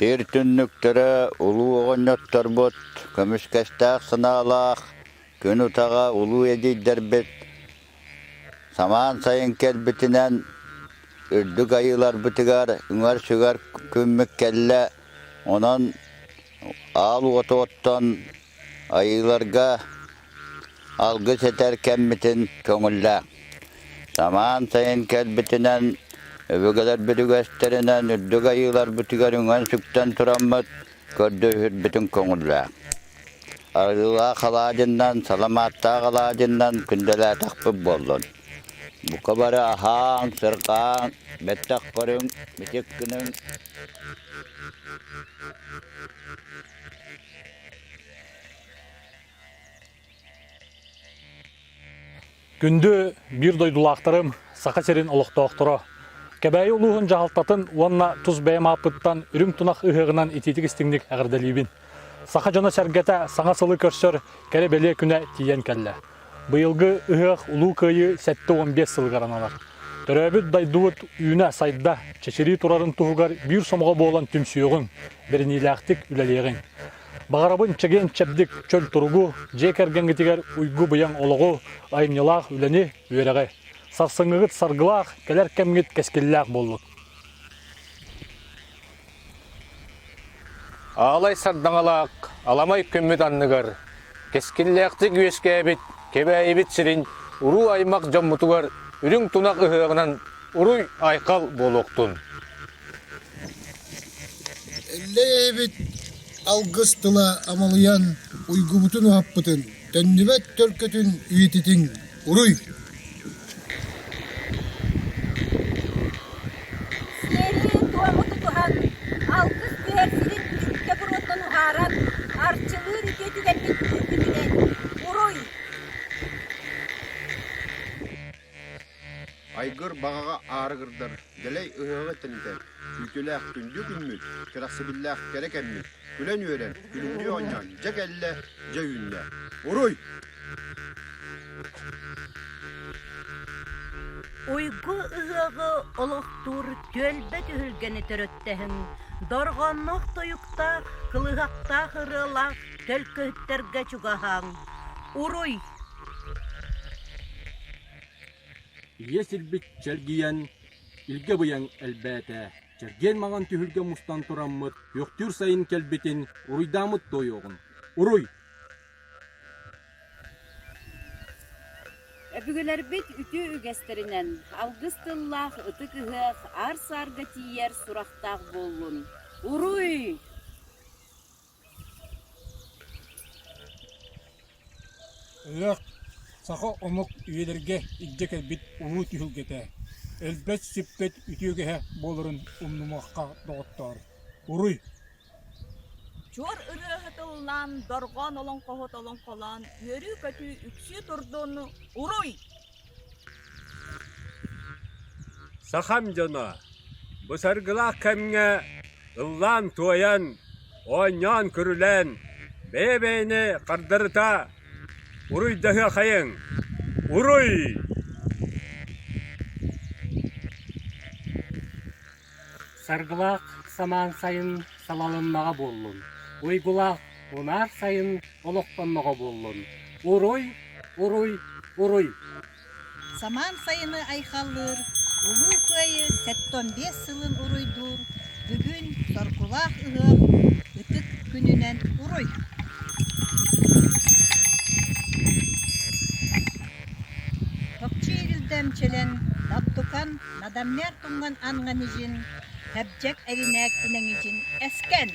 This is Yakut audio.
Сир түннүктэрэ улуу оҕонньотторбут көмүскэстээх санаалаах күн утаҕа улуу эдьиийдэрбит самаан сайын кэлбитинэн үрдүк айыыларбытыгар үҥэр-сүгэр күммүт кэллэ, онон аал уоту оттон айыыларга алгыс этэр кэммитин көҥүллээ. Самаан сайын кэлбитинэн, өбүгэлэрбит үгэстэринэн үрдүк айыыларбытыгар үҥэн-сүктэн тураммыт көрдөһөрбүтүн көҥүллээ. Арыылаах алаадьыннан, саламааттаах алаадьыннан күндэлээтэхпит буоллун. Бука бары аһааҥ, сырҕааҥ, бэттэх көрүҥ, мичик гыныҥ. Күндү биир дойдулаахтарым, Саха сирин олохтоохторо! Кэбээйи улууһун дьаһалтатын уонна тус бэйэм ааппыттан үрүҥ тунах ыһыаҕынан итиитик-истиҥник эҕэрдэлиибин. Саха дьоно-сэргэтэ саҥа сылы көрсөр кэрэ-бэлиэ күнэ тиийэн кэллэ. Быйылгы ыһыах Улуу Кыайыы 75 сылыгар аналар. Төрөөбүт дойдубут үүнэ-сайда, чэчирии турарын туһугар биир сомоҕо буолан түмсүөҕүҥ, бэриниилээхтик үлэлиэҕиҥ. Баҕарабын чэгиэн-чэбдик чөл туругу, дьиэ кэргэҥҥитигэр уйгу-быйаҥ олоҕу, айымньылаах үлэни, үөрэҕи. Сарсыҥҥыгыт саргылаах, кэлэр кэмҥит кэскиллээх буоллун. Аалай сардаҥалаах аламай күммүт анныгар кэскиллээхтик үөскээбит Кэбээйибит сирин уруу-аймах дьоммутугар үрүҥ тунах ыһыаҕынан уруй-айхал буолуохтун! Эллэй эбит алгыс тыла амалыйан уйгубутун уһаппытын, төннүбэт төлкөтүн үйэтитиҥ, уруй! Сиэри-туому тутуһан, алгыс түһэр сирин түптэ буруоттан уһааран, арчылыыр үтүө түгэммит үүммүтүнэн, уруй! Айгыр баҕаҕа аарыгырдар, дэлэй ыһыаҕы тэнитэр, күүтүүлээх күндү күммүт, кэрэхсэбиллээх кэрэ кэммит, күлэн-үөрэн, күлүмнүү оонньоон дьэ кэллэ, дьэ үүннэ. Уруй! Уйгу ыһыаҕы олохтуур түөлбэ түһүлгэни төрүттэһин, дорҕоонноох тойуктаах, кылыһахтаах ырыалаах төлкөһүттэргэ чугаһааҥ. Уруй! Ийэ сирбит чэлгийэн, илгэ быйаҥ элбээтэ, чэлгиэн маҥан түһүлгэ мустан тураммыт, күөхтүүр сайын кэлбитин уруйдааммыт туойуоҕун. Уруй! Өбүгэлэрбит үтүө үгэстэринэн алгыс тыллаах ытык ыһыах аар-саарга тиийэр сурахтаах буоллун. Уруй! Ыһыах саха омук үйэлэргэ илдьэ кэлбит улуу түһүлгэтэ, өлбөт-сүппэт үтүө үгэһэ буоларын умнумуохха доҕоттоор! Уруй! Чуор ырыаһыт ыллаан, дорҕоон олоҥхоһут олоҥхолоон, үөрүү-көтүү үксүү турдун, уруй! Сахам дьоно, бу саргылаах кэмҥэ ыллаан-туойан, оонньоон-көрүлээн, бэйэ-бэйэни хардарыта уруйдаһыахайыҥ! Уруй! Саргылаах самаан сайын салалыннаҕа буоллун, уйгулаах унаар сайын олохтонноҕо буоллун! Уруй, уруй, уруй! Самаан сайыны айхаллыыр, Улуу Кыайыы 75 сылын уруйдуур бүгүн соргулаах ыһыах ытык күнүнэн уруй! Топчу ирилдэмчэлэн, таптукан, надаммер тунган анганижин, хэбдьэк эринээк инэҥижин эскен!